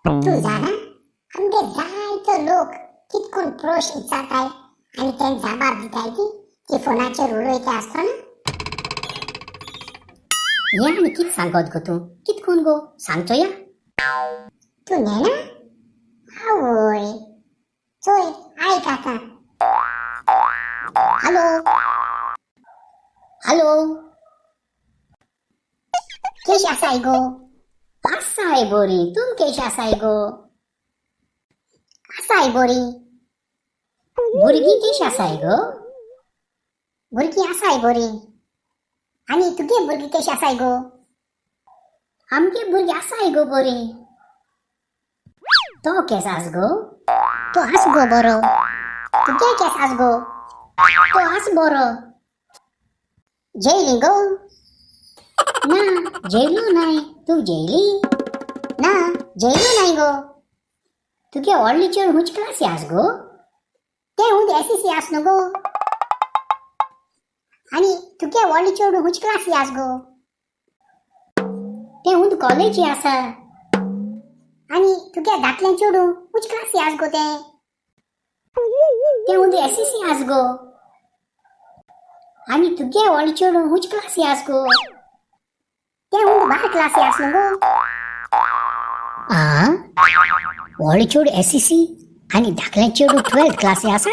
तूं जाणा, आमगे जायतो लोक कितकोन प्रश्न विचारताय आनी ते जबाब दिताय ती ती फोनाचेर उलयता आसतना. हें आनी कित सांगत गो तूं? कितकोन गो सांग चोया. तूं नेणा? आवय, चोय आयक आतां. Hello hello. केश आसाय गो? आसाय बोरी, तूं केश आसाय गो? आसाय बोरी. भुरगीं केश आसाय गो? भुरगीं आसाय बोरी. आनी तुगे भुरगीं केश आसाय गो? आमगे भुरगीं आसाय गो बोरी. तो केस आस गो? तो आस गो बरो. तुगे केस आस गो? तो आस बरो. जेयली गो? ना, जेयलो नाय. तूं जेयली? ना, जेयलो नाय गो. तुगे व्हडली चेडूं हुंच क्लासी आस गो? तें हुंद एसएससी आस न्हू गो. आनी तुगे व्हडली चेडूं हुंच क्लासी आस गो? तें हुंद कॉलेजी आसा. आनी तुगे धाकलें चेडूं हुंच क्लासी आस गो तें? तें हुंद एसएससी आस गो. आनी तुगे व्हडली चेडूं हुंच क्लासी आस गो? तें हुंद बार क्लासी आस न्हू गो. आ, व्हडलें चेडूं एसएससी आनी धाकलें चेडूं 12th क्लासी आसा.